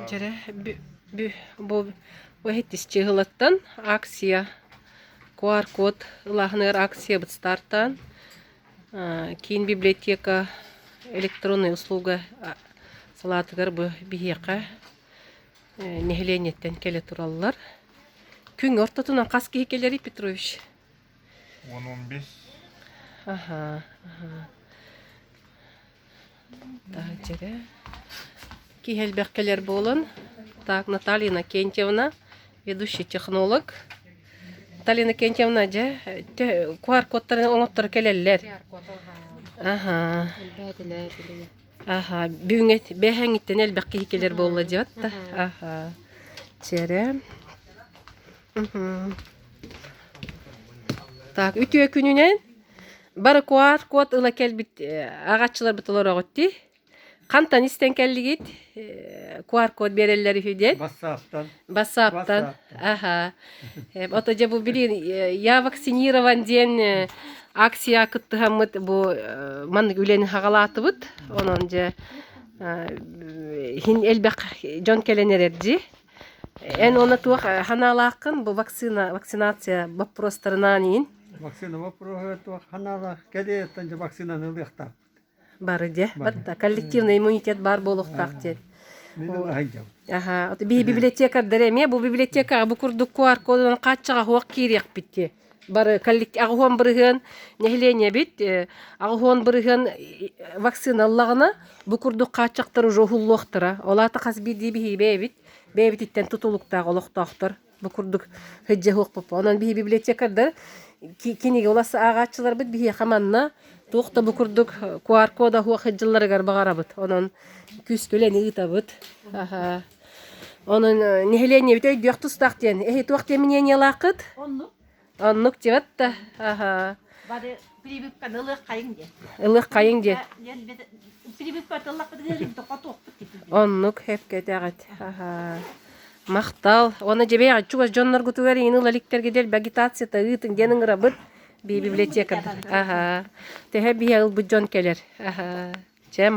Дьэрэ бу иһиттис чыыһылаттан акция QR-код ылааһыныгар акциябыт стартаан киин библиотека электронная услуга салаатыгар бу биһиэхэ нэһилиэнньэттэн кэлэ тураллар. Күн ортотунан хас киһи кэлэрий Петрович? 10-15. Аха, аха. Таһырдьа Киһи элбэх кэлэр буолан. Так, Наталья Иннокентьевна, ведущий технолог. Наталья Иннокентьевна, дьэ, QR-кодтарын оҥотторо кэлэллэр. Аха. Аха, бүгүҥҥэ бэһэҥиттэн элбэх киһи кэлэр буолла диэт да. Аха. Чэрэ. Так, үтүө күнүнэн бары QR-код ыла кэлбит аҕаччыларбыт олороҕут дии. Хантан истэн кэллигит? QR-код биэрэллэр үһү диэн. Бассааптан. Бассааптан. Аха. Ото дьэ бу билин я вакцинирован диэн акция кыттыһаммыт бу маннык үлэни хаҕалаатыбыт. Онон дьэ хин элбэх дьон кэлэн эрэр дии. Эн уонна туох ханаалааххын бу вакцина, вакцинация боппуруостарынаан иин? Вакцина боппуруоһугар туох ханаалаах кэлиэттэн дьэ вакцинаны ылыахтаахпыт. Бары дьэ, барыта коллективный иммунитет баар буолуохтаах диэн. Мин ыла сылдьабын. Аха, биһи библиотекардар эмиэ бу библиотекаҕа бу курдук QR-кодунан хааччаҕа суох киириэхпит дии. Бары аҕыһуон бырыһыан нэһилиэнньэбит аҕыһуон бырыһыан вакцина ыллаҕына бу курдук хааччахтар уже уһуллуохтара. Ол аата хас биирдии биһиги бэйэбит бэйэбититтэн тутулуктаах олохтоохтор бу курдук сылдьыһыахпыт. Онон биһи библиотекардар кинигэ улас ааҕааччыларбыт биһиэхэ манна туох да бу курдук QR-кода суох сылдьалларыгар баҕарабыт. Онон күүскэ үлэни ыытабыт. Аха. Онон нэһилиэнньэбит өйдүөх тустаах диэн. Эһи туох диэн мнениелааххыт? Оннук. Оннук диэбэт да. Аха. Бары прививканы ылыаххайыҥ диэн. Ылыаххайыҥ диэн. Прививка ыллахпыт ыарыыбыт хотуохпут диэн. Оннук хэпкэ этэҕит. Аха. Махтал. Уонна дьэбэйэҕит чугас дьонноргутугар иҥин ыла иликтэргэ дэлби агитацията ыытыҥ диэн ыҥырабыт. Би библиотекардар. Аха. Төһө биһэ ылбыт дьон кэлэр. Аха. Чэ, махтал.